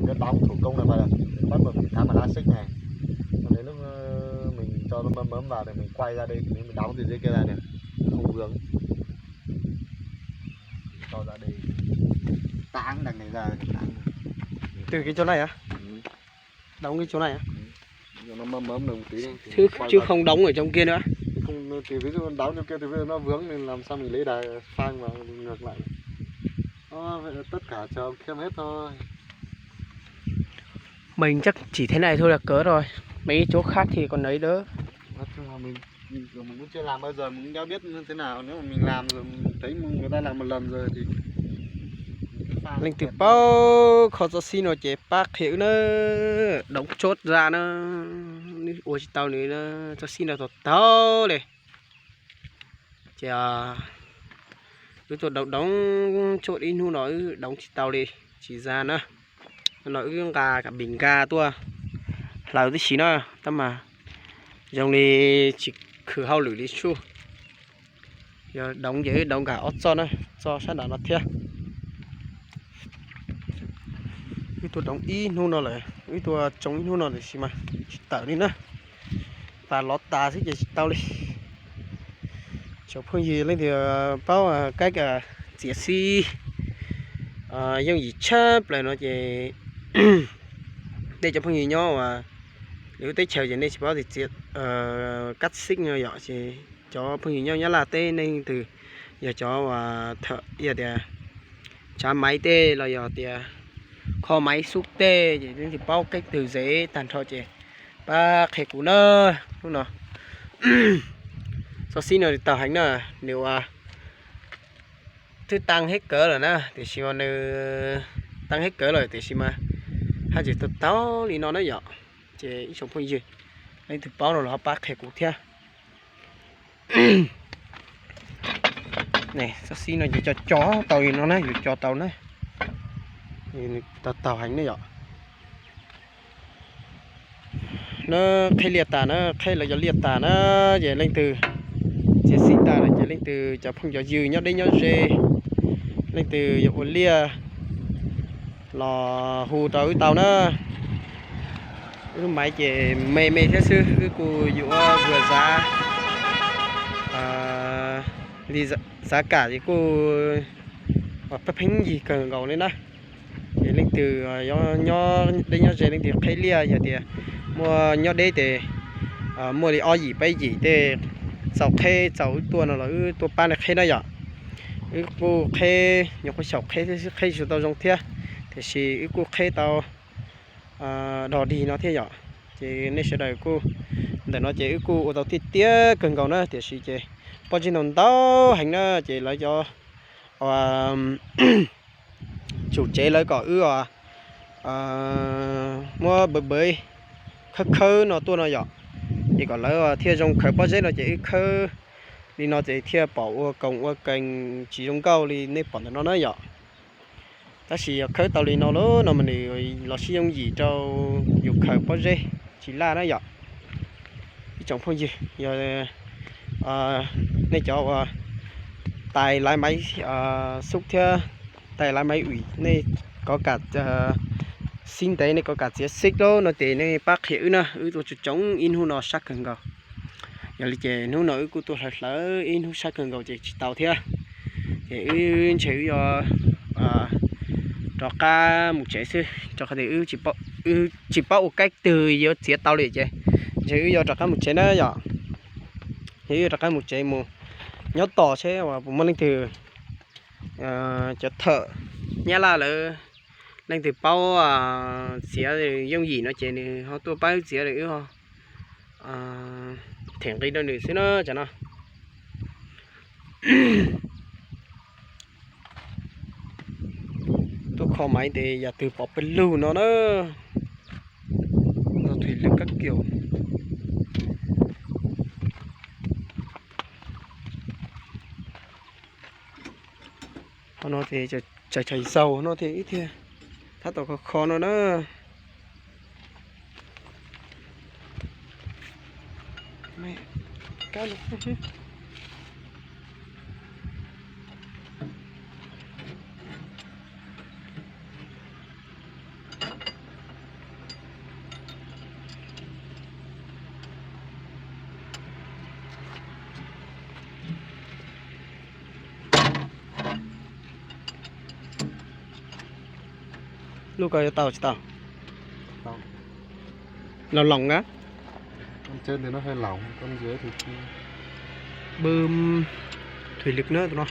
Cái đóng thủ công này mà bắt buộc mình tháo mà lá xích này. Sau đấy lúc mình cho nó mớm mớm vào thì mình quay ra đây thì mình đóng từ dưới kia ra được. Không vướng. Cho ra đây. Táng đằng này ra, táng. Từ cái chỗ này á? Đóng cái chỗ này á? Cho nó mớm mớm được một tí. Chứ không đóng ở trong kia nữa. Không, thì ví dụ đóng trong kia thì bây giờ nó vướng, nên làm sao mình lấy đài phanh mà ngược lại. Đó, vậy là tất cả chờ ông Khiêm hết thôi. Mình chắc chỉ thế này thôi là cỡ rồi. Mấy cái chỗ khác thì còn ấy đỡ. Nói chung là mình, mình cũng chưa làm bao giờ, mình cũng đâu biết như thế nào. Nếu mà mình làm rồi mình thấy người ta làm một lần rồi thì Leej twg paub kho txoj xib no ces pab qhia wb na, đóng chốt ra na, nws ua tsis tau nws na, txoj xib no tau tau li. Ces wb tuaj đóng đóng chốt ib hnub no wb đóng tsis tau li, tsis ra na. No wb nqa cà bìs nkag tuaj hlawv tib si na, tab mas zoo li tsis khwv hauj lwm li sub. Yog đóng ces wb đóng nkag ob txoj na, txoj sab nram no thiab. Wb tuaj đóng ib hnub no lawm, wb tuaj tsoo ib hnub no tiam sis mas tsis tawm li na. Tas lov tas xwb ces tsis tau li. Tsoom phooj ywg leej twg paub cách txiav xib yooj yim tshaj plaws no ces nej cov phooj ywg nyob uas lwm lub teb chaws ces nej tsis paub tias txiav cách xib no yom, ces cov phooj ywg nyob Nyab Laj teb nej leej twg yog cov uas thawm yog tias tsav maiv tej los yog tias kho maiv xub tej ces leej twg paub cách twg dễ tag nrho ces pab qhia kuv na. Hnub no txoj xib no tau heev na, nws ua twb tăng hết cỡ lawm na, tiam sis mas nws tăng hết cỡ lawm tiam sis mas haj tseem tau tau li no na yom. Ces ib tsoom phooj ywg leej twg paub no los ho pab qhia kuv thiab. Txoj xib no ces co co tau li no na, yus co tau na, tau tau heev na yom. Na, qheb liaj tas na, qheb lawv cov liaj tas na, ces leej twg txiav xib tas lawm ces leej twg cov phooj cov ywg nyob deb nyob ze, leej twg yuav ua liaj los hu rau wb tau na. Wb maiv ces me me thiab xwb, wb kuj yuav ua xav li xav kam ces kuj pheej yig kawg nkaus li na. Ces leej twg nyob deb nyob ze leej twg qheb liaj yog tias muaj nyob deb ces muaj li ob yim peb yim tej txaus qheb txaus wb tuaj no los wb tuaj pab nej qheb na yom. Wb kuj qheb nyuam qhuav xyaum qheb thiab xwb, qheb tsis tau zoo thiab, tiam sis wb kuj qheb tau dog dig no thiab yom. Ces nej sawv daws kuj ntawm no ces wb kuj ua tau tiaj tiaj kawg nkaus na, tiam sis ces pob zeb ntau ntau heev na, ces lawv cov tsum tsev lawv kom wb muab npawv npawv khawb khawb no tuaj no yom, ces kom lawv thiaj zoo khaws pob zeb no ces wb khawb li no ces thiaj pom ua koos ua kees tsis zoo nkauj li nej pom ntawm no na yom. Tab sis yog khawb tau li no lawm no mas nws los sib yooj yim rau yus khaws pob zeb tsis laj na yom. Ib tsoom phooj ywg, yog nej cov uas tais laiv maiv xub thiab tais laiv maiv uim, nej kov kam xib ntev, nej kov kam txiav xib lawm no ces nej pab qhia wb na, wb tuaj tsoo tsoo ib hnub no sab kawg nkaus. Yog li ces hnub no wb kuj tuaj hlawv hlawv ib hnub sab kawg nkaus ces tsis tau thiab. Ces wb ntshe wb yuav rov qab mus tsev xwb, rau qhov tias wb tsis paub ua kaib twg yuav txiav tau li ces ntshe wb yuav rov qab mus tsev na yom. Ces wb yuav rov qab mus tsev mus nyob tos seb puas muaj leej twg, cov thawm Nyab Laj lawv, leej twg paub txiav yooj yim no ces nws ho tuaj pab wb txiav, wb ho them nqi rau nws xwb na cov no. Tuaj kho maiv ces yam twg pom pawg lug no na. Thim lwm kab kiaum. Qhov no ces tsaws tshais zaus no thiaj ib thiaj tab tom kho kho no na. Lub ko yuav tau tsis tau? Laus laus na. Bơm thủy lực na tus no.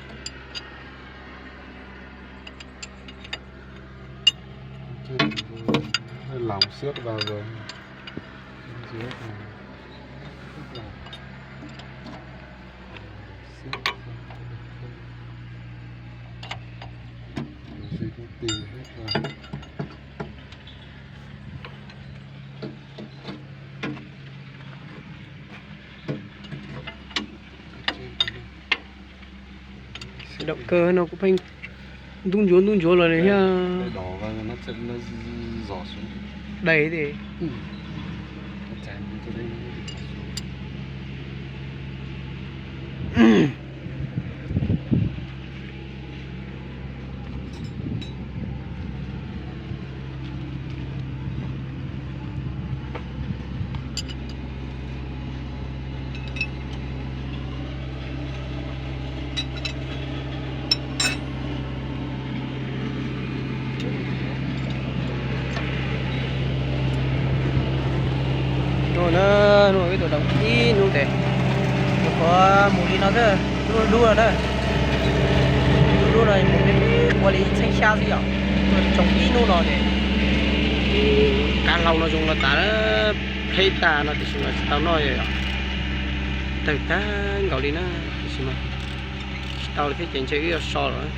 Hơi lỏng siết vào rồi. Bên dưới thì rất là siết. Cái gì cũng tì hết vào. Động cơ nó cũng phanh ntub ntsuav ntub ntsuav los thiab. Đỏ và nó sẽ, nó giỏ xuống. Đẩy thì. Hnub no, hnub no peb tuaj tau ib hnub tes, nyuam qhuav mus li no xwb, lub lub no na, lub lub no mus li ua li txheeb xyab xwb yom. Tuaj tau ib hnub no ces kav hlau no zoo no tas, pleb tag no tiam sis mas tsis tau noj yom. Tawg tag nkaus li na, tiam sis mas tsis tau li thiab ces ntshe wb yuav so lawm.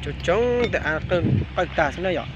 Tsoom tsoom ntawm av qawj tag xwb na yom.